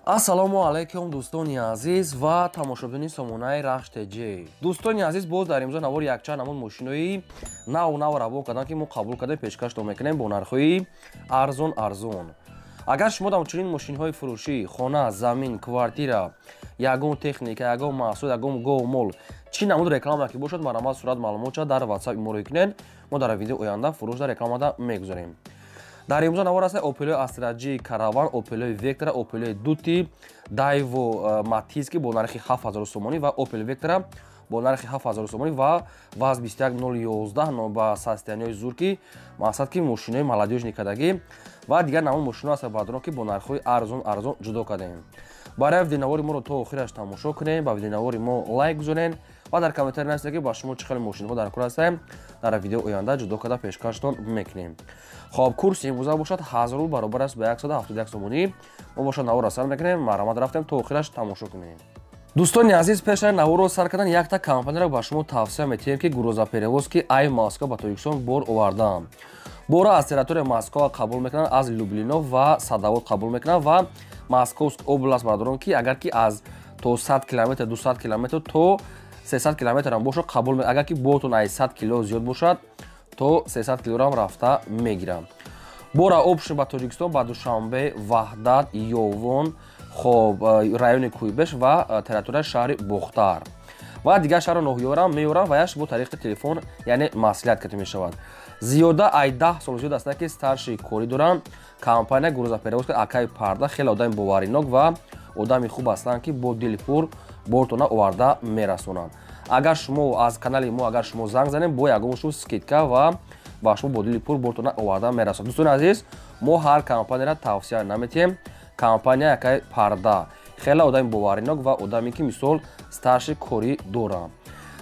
Ассалому алайкум, дӯстони азиз ва тамошобинони сомонаи Рахш ТЖ. Дӯстони азиз, боз дар имрӯза навори якчанд намуд мошинои нав нав равон кардам, ки мо қабул кардем, пешкаштон мекунем бо нархҳои арзон арзон. Агар шумо дар чунин мошинҳои фурӯшӣ, хона, замин, квартира, ягон техника, ягон маҳсул, ягон гов, мол, чӣ намуд реклама ки бошад, марҳамат, сурат, маълумотша дар WhatsApp иморо кунед. Мо дар видео оянда фурӯш дар рекламада мегузорем. Дар имрӯза навор аст Opel Astra G Caravan, Opel Vectra, Opel Duty, Daewoo Matiz, ки бо нархи 7000 сомонӣ, ва Opel Vectra бо нархи 7000 сомонӣ ва ВАЗ 21011 ба состояние ҳои зур, ки мақсад ки мошинои молодёжный кардагӣ ва дигар намуд мошино аст, баъдоно, ки бо нархҳои арзон арзон ҷудо кардем. Барои видеонавори моро то охираш тамошо кунем, ба видеонавори мо лайк гузорен ва дар комментарий нависед, ки ба шумо чӣ хеле мошинҳо дар кор ҳастем, дар видео оянда ҷудо карда пешкаштон мекунем. Хоб, курси имрӯза бошад 1000 рубл, баробар аст ба 171 сомонӣ. Мо бошад наворро сар мекунем, марҳамат, рафтем, то охираш тамошо кунем. Дӯстони азиз, пешаи наворро сар кардан якта компанияро ба шумо тавсия метиҳем, ки грузоперевозки ай Москва ба Тоҷикистон бор овардаам. Бора аз территорияи Москва қабул мекунанд, аз Люблино ва Садовод қабул мекунанд ва Московск област, бардорон, ки агар ки аз то 100 километр, 200 километр то 300 километрам бошад, қабул. Агар ки бортон ай 100 кило зиёд бошад, то 300 килограмм рафта мегирам. Бора общий ба Тоҷикистон ба Душанбе, Ваҳдат, Ёвон, хоб, райони Куйбеш ва территорияи шаҳри Бохтар ва дигар шаҳру ноҳияҳоам меорам ва яш бо тариқи телефон, яъне маслиҳат карда мешавад. Зиёда ай 10 сол зиёд аст, ки стажи корӣ дорам. Компания грузоперевозка акаи Парда хеле одами боваринок ва одами хуб ҳастанд, ки бо дили пур бортона оварда мерасонанд. Агар шумо аз канали мо, агар шумо занг занем, бо ягон шу скидка ва ба шумо бо дили пур бортона оварда мерасонанд. Дӯстони азиз, мо ҳар компанияро тавсия наметиҳем. Компания якаи Парда хеле одами боваринок ва одаме, ки мисол стажи корӣ дорам.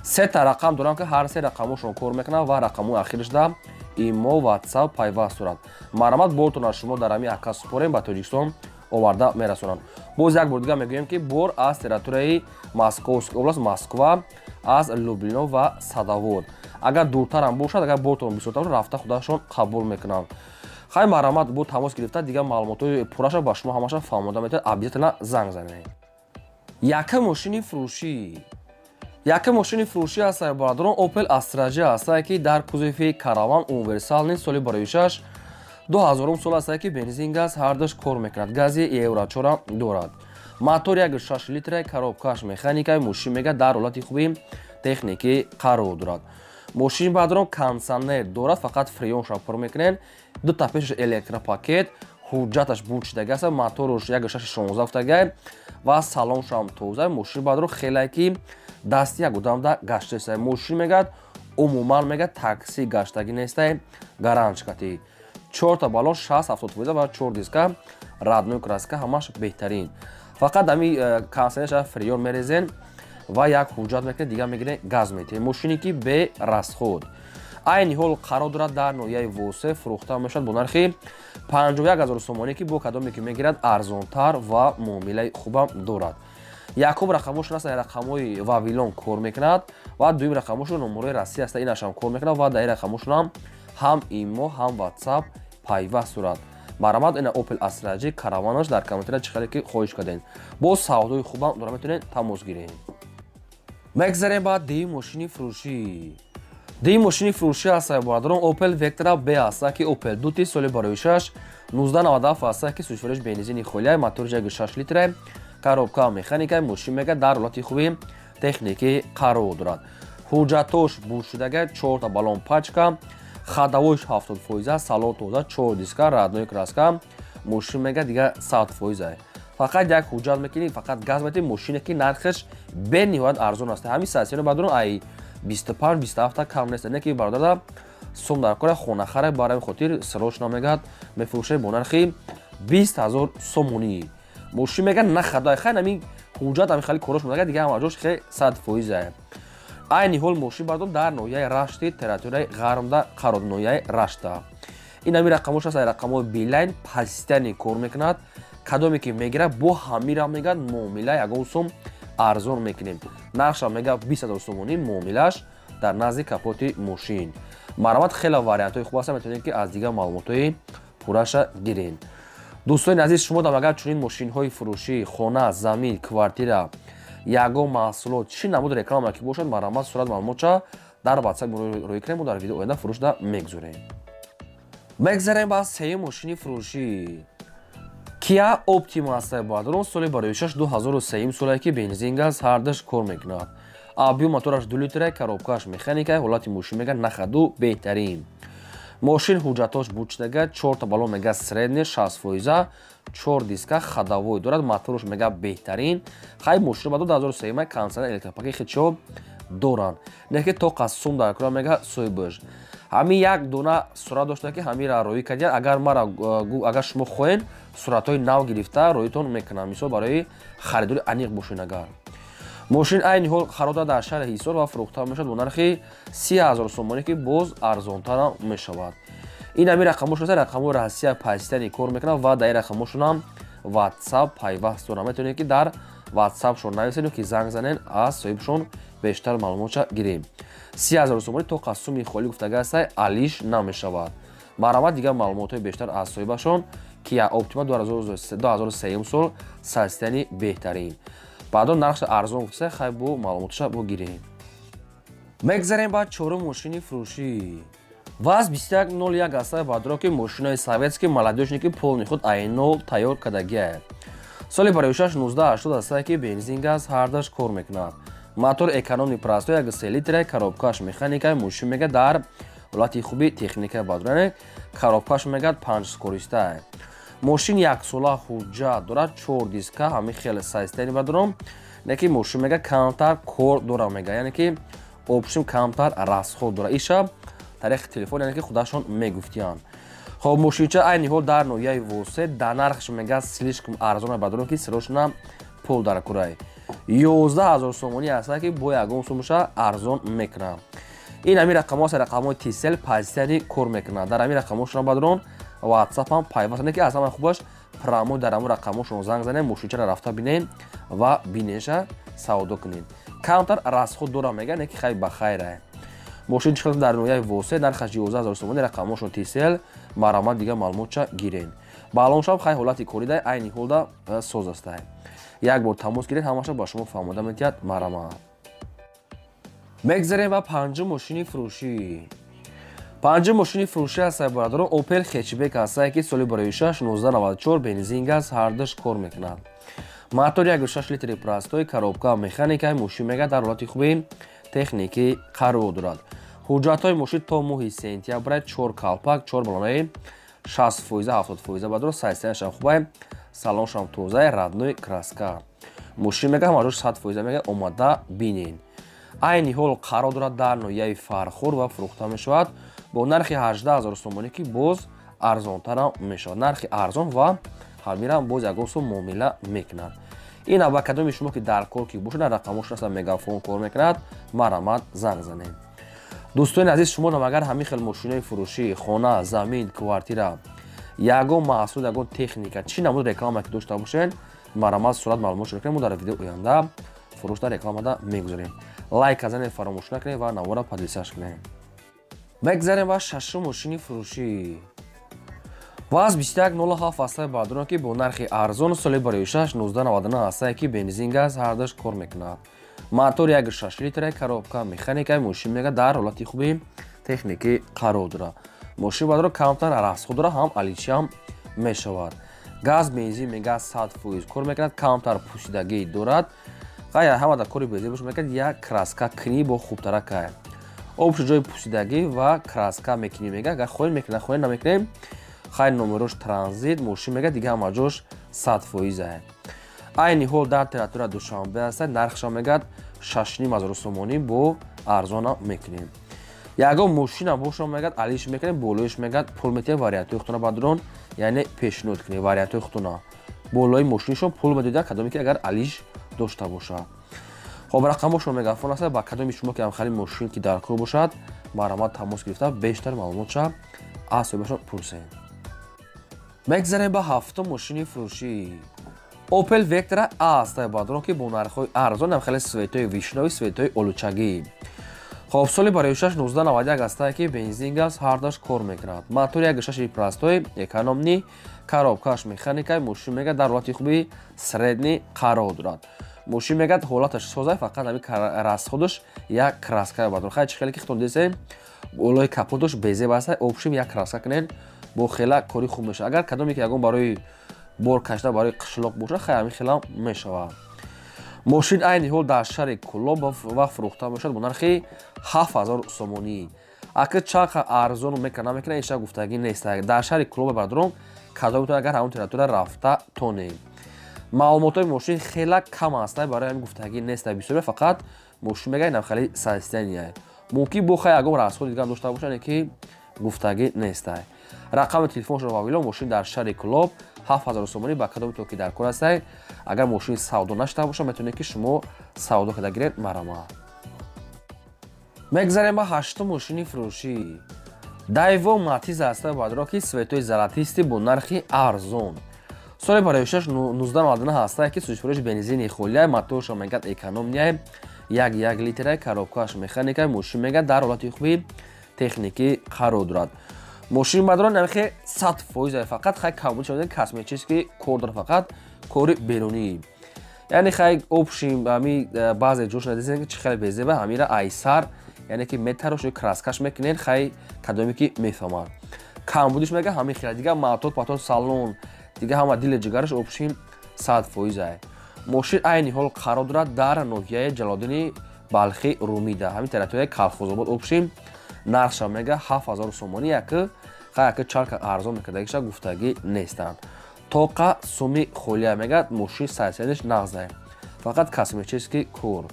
Сета рақам дорам, ки ҳар се рақамошон кор мекунанд ва рақамҳои ахирашда имо, WhatsApp пайваст дорад. Марҳамат, бортона шумо дар ҳамин ака супорем, ба Тоҷикистон оварда мерасонанд. Боз як бор дига мегӯем, ки бор аз территорияи Московский област, Москва, аз Люблино ва Садовод. Агар дуртарам бошад, агар бортон бисёртар бошад, рафта худашон қабул мекунанд. Хай, марҳамат, бо тамос гирифта, дигар маълумотҳои пурраша ба шумо ҳамаша фаҳмода метавонад. Обязательно занг занед. Якум мошини фурӯшӣ, якум мошини фурӯшӣ аст, бародарон, Opel Astra G аст, ки дар кузови Караван, универсальный, соли бароишаш 2000 сол аст, ки бензин, газ ҳардаш кор мекунад, гази Евро 4 дорад, мотор 1,6 литра, коробкаш механикаи. Мошин мега дар ҳолати хуби техникӣ қарор дорад. Мошин, бародарон, кондитсионер дорад, фақат фреонша пур мекунед, дута пешаш электропакет, ҳуҷҷаташ бучидага аст, моторуш 1,6 16 ва салоншам тоза. Мошин, бародарон, хеле ки дасти як одамда гаштаеста. Мошин мегӯяд, умуман мегӯяд, такси гаштагӣ нестай, гаранчкати чорта баллон 60-70% ва чор диска, родной краска, ҳамаш беҳтарин. Фақат ами кондитсионерша фреон мерезен ва як ҳуҷҷат мекунед, дигар мегиред, газ метиҳед. Мошине ки бе расход айни ҳол қарор дорад дар ноҳияи Восе, фурӯхта мешавад бо нархи 51 ҳазор сомонӣ, ки бо кадоме ки мегирад, арзонтар ва муомилаи хубам дорад. Якум рақамошон аст, рақамҳои Вавилон кор мекунад ва дуюм рақамошон номерои Россия аст, инашам кор мекунад ва дар ин рақамошонам ҳам имо, ҳам WhatsApp пайваст дорад. Марҳамат, ина Opel Astra G Караванаш, дар комментария чӣ хеле ки хоҳиш кардем, боз савдои хубам дора, метавонед тамос гиред. Мегзарем ба дуюм мошини фурӯшӣ. Дуюм мошини фурӯшӣ аст, бародарон, Opel Vectra B аст, ки Opel Duty, соли бароишаш 1997 аст, ки сӯзишвориш бензини холия, мотори 1,6 литра, коробка механика. Мошин мега дар ҳолати хуби техникӣ қарор дорад, ҳуҷҷатош бушидага, чорта баллон пачка, ходовойш 70%, салон тоза, чор диска, родной краска. Мошин мега дигар 100%, фақат як ҳуҷҷат мекунӣ, фақат газ метӣ. Мошине ки нархаш бениҳоят арзон аст. Ҳамин сасино, бародарон, ай 25 27 кам нест, не ки бародарда сум дар кора, хонахара, барои хотир срочно мегӯяд, мефурӯшад бо нархи 20 000 сомонӣ. Мошин мегӯяд на хадай, хай, ҳамин ҳуҷҷат, ҳамин хали корош мегӯяд, дигар ҳама ҷош хе 100%. Айни ҳол мошин, бардор, дар ноҳияи Рашти, территорияи Ғармда қарор, ноҳияи Рашта. Ин ҳамин рақамош аст, рақамҳои Билайн постоянно кор мекунад. Кадоме ки мегирад, бо ҳамира мегӯяд, муомила ягон сум арзон мекунем. Нархшам мегӯяд 20 000 сомонӣ, муомилааш дар назди капоти мошин. Марҳамат, хеле вариантҳои хуб ҳастанд, метавонед, ки аз дигар маълумотҳои пурраша гиред. Дӯстони азиз, шумо дам агар чунин мошинҳои фурӯшӣ, хона, замин, квартира, ягон маҳсулот, чӣ намуд реклама ки бошад, марҳамат, сурат маълумотша дар WhatsApp рӯй кунем, мо дар видео оянда фурӯшда мегузорем. Мегзарем ба сеюм мошини фурӯшӣ. Kia Optima ҳастаи бародарон, соли барои 6 2003 соле ки бензин газ ҳардаш кор мекунад. Объём мотораш 2 литра, коробкаш механика, ҳолати мошин мега нахаду беҳтарин. Мошин ҳуҷҷатош бучдага, 4 та баллон мега средний 60%, 4 диска ходовой дорад, мотораш мега беҳтарин. Хай мошин ба 2003 кондиционер, электропакет хичо доранд. Не ки то қассум дар кора мега соҳибаш. Ҳамин як дона сурат дошта ки ҳамира роӣ кардиян. Агар мара агар шумо хоҳед, суратҳои нав гирифта роитон мекунам, мисол барои харидори аниқ бошед. Агар мошин айни ҳол харидор дар шаҳри Ҳисор ва фурӯхта мешавад бо нархи 30 000 сомонӣ, ки боз арзонтарам мешавад. Ин ҳамин рақамошон аст, рақамҳои Россия паситани кор мекунад ва дар ин рақамошонам WhatsApp пайваст дорам. Метавонед ки дар WhatsAppшон нависед ки занг занед, аз соҳибшон бештар маълумотша гирем. 30 000 сомонӣ то қассуми холӣ гуфтага ҳастай, алиш намешавад. Марҳамат, дигар маълумотҳои бештар аз соҳибашон. Kia Optima 2003 сол, состояние беҳтарин. Баъдон нархша арзон гуфтаса, хай бо маълумотша бо гирем. Мегзарем ба чорум мошини фурӯшӣ. ВАЗ 2101 ҳастаи баъдро, ки мошинои советский молодёжники полный худ айнол тайёр кардагиа. Соли барои 6 1980 ҳастае ки бензин газ ҳардаш кор мекунад. Мотор экономный простой 1,3 литра, коробкаш механика, мошин мега дар ҳолати хуби техника бадране, коробкаш мега 5 скороста. Мошин яксола ҳуҷҷат дорад, чор диска, ҳамин хеле состояние бадром, не ки мошин мега камтар кор дора мега, яъне ки общем камтар расход дора. Иша тариқи телефон, яъне ки худашон мегуфтиянд. Хоб, мошинча айни ҳол дар ноҳияи Восе, дар нархш мега слишком арзон бадром, ки сирошна пул дар курай. 11 000 сомонӣ ҳаста, ки бо ягон сумаша арзон мекунад. Ин ҳамин рақамҳо аст, рақамҳои Tcell позитсияни кор мекунад. Дар ҳамин рақамҳошон бадрон WhatsApp ҳам пайваст, не ки аз ҳама хубаш прямо дар ҳамон рақамҳошон занг занед, мошинчаро рафта бинед ва бинеша савдо кунед. Камтар расход дора мега, не ки хай ба хайра. Мошин чихел дар ноҳияи Восе, нархаш 11 000 сомонӣ, рақамҳошон Tcell, марҳамат, дигар маълумотча гирен. Баллоншам хай ҳолати корида айни ҳолда соз астай. Як бор тамос гиред, ҳамаша ба шумо фаҳмода метиҳад, марҳамат. Мегзарем ба панҷум мошини фурӯшӣ. Панҷум мошини фурӯшӣ ҳастаи бародарон, Opel хэтчбек ҳастае, ки соли барои 6 1994, бензин газ ҳардаш кор мекунад. Мотор 1,6 литри простой, коробка механика, мошин мега дар ҳолати хуби техникӣ қарор дорад. Ҳуҷҷатҳои мошин то моҳи сентябр, чор калпак, чор балонаи 60%, 70% бадро, состояниешам хубай, салоншам тозаи, родной краска. Мошин мега ҳамаҷош 100% мега, омада бинен. Айни ҳол қарор дорад дар ноҳияи Фархур ва фурӯхта мешавад бо нархи 18 000 сомонӣ, ки боз арзонтарам мешавад. Нархи арзон ва ҳамирам боз ягон сум муомила мекунад. Ин ба кадоми шумо ки дар кор ки бошад, дар рақамҳош аста Мегафон кор мекунад, марҳамат, занг занед. Дӯстони азиз, шумо агар ҳамин хел мошинои фурӯшӣ, хона, замин, квартира, ягон маҳсул, ягон техника, чӣ намуд реклама ки дошта бошед, марҳамат, сурат маълумот кунед, мо дар видео оянда фурӯшда рекламада мегузорем. Лайк занед фаромӯш накунед ва навора поделиться кунед. Мегзарем ба шашум мошини фурӯшӣ. ВАЗ 2107 ҳастаи баъдуно, ки бо нархи арзон, соли барои 6 1999 ҳастае, ки бензин газ ҳардаш кор мекунад. Мотор 1,6 литра, коробка механика, мошин мега дар ҳолати хуби техникӣ қарор дорад. Мошин баъдро камтар расход дорад, ҳам аличиам мешавад. Газ бензин мега 100% кор мекунад, камтар пусидагӣ дорад. Ғайр ҳама дар кори бензин бош мекунад, як краска кунӣ бо хубтара кай. Обши ҷои пусидагӣ ва краска мекунӣ мега, агар хоҳем мекунем, хоҳем намекунем. Хай номерош транзит, мошин мега дига ҳама ҷош 100%. Айни ҳол дар территория Душанбе аст, нархша мегӯяд 6 500 сомонӣ, бо арзона мекунем. Ягон мошина боша мегӯяд алиш мекунем, болоиш мегӯяд пул метиҳем, вариантҳои худтона бадрон, яъне пешниҳод кунем вариантҳои худтона. Болои мошинашон пул медодида, кадоме ки агар алиш дошта бошад. Хоб, рақамошон Мегафон аст, ба кадоми шумо ки ҳамхели мошин ки дар кор бошад, марҳамат, тамос гирифта бештар маълумотша аз соҳибашон пурсем. Мегзарем ба ҳафтум мошини фурӯшӣ. Opel Vectra A ҳастаи бадрон, ки бо нархҳои арзон, ҳам хеле цветои вишнёвый, цветои олучагӣ. Хоб, соли барои 1991 астае, ки бензин, газ ҳардаш кор мекунад. Мотори 1,6 простой, экономный, коробкаш механика. Мошин мега дар ҳолати хуби средний қарор дорад. Мошин мегад ҳолаташ созай, фақат ҳами расходаш як краска бадор. Хай, чӣ хеле ки хитон десем, болои капоташ безеб аста, общем, як краска кунен, бо хела кори хуб мешавад. Агар кадоме ки ягон барои бор кашида, барои қишлоқ бошад, хай, ҳамин хелам мешавад. Мошин айни ҳол дар шаҳри Кӯлоб ва фурӯхта мешавад бо нархи 7000 сомонӣ. Ака, чанд арзон мекана, намекана, иша гуфтагӣ нест. Дар шаҳри Кӯлоб, бардором, кадомтон агар ҳамон территория рафта тонем. Маълумотҳои мошин хела кам аст, барои ҳамин гуфтагӣ нест бисёре. Фақат мошин мега инам хеле состояние, мумкин бо хай ягон расходи дигар дошта бошад, ки гуфтагӣ нестай. Рақами телефоншро вавило. Мошин дар шаҳри Кӯлоб, 7000 сомонӣ. Ба кадоми то ки дар кор ҳастай, агар мошин савдо нашуда бошад, метавонед, ки шумо савдо карда гиред, марама. Мегзарем ба ҳаштум мошини фурӯшӣ. Дайво Матиз аста, бадро, ки цветои золотистый, бо нархи арзон. Соли бароишаш 1999 ҳастае, ки сӯзишфурӯши бензини холия, моторша мегад экономный, 1,1 литра, коробкаш механика. Мошин мегад дар ҳолати хуби техникӣ қарор дорад. Мошин, бадрон, нархи 100%, фақат хай камбуд шуда, косметический кор дорад, фақат кори берунӣ. Яъне хай, общем, ҳами баъзе ҷош надисем, ки чӣ хеле безеба, ҳамира айсар, яъне ки метарош краскаш мекунед. Хай, кадоме ки мефаҳмад, камбудиш мега ҳамин хела. Дига мотор, патор, салон, дига ҳама дили ҷигараш, общем, 100%. Мошин айни ҳол қарор дорад дар ноҳияи Ҷалолиддини Балхӣ, Румида, ҳамин территорияи Калхозобод. Общем, нархша мега 7000 сомонӣ. Яки хай, яки чалка арзон мекардагиша гуфтагӣ нестанд. Тоқа суми холия мегад, мошин сайсениш нағзае, фақат косметический кор.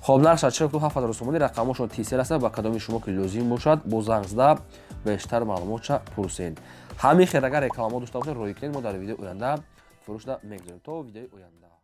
Хоб, нархша чиро 7000 сомонӣ. Рақамошон тисел аст. Ба кадоми шумо ки лозим бошад, бо занг зада бештар маълумотша пурсед. Ҳамин хел агар рекламамо дошта бошед, рӯй кунед, мо дар видеои оянда фурӯшда мегузорем. То видеои оянда.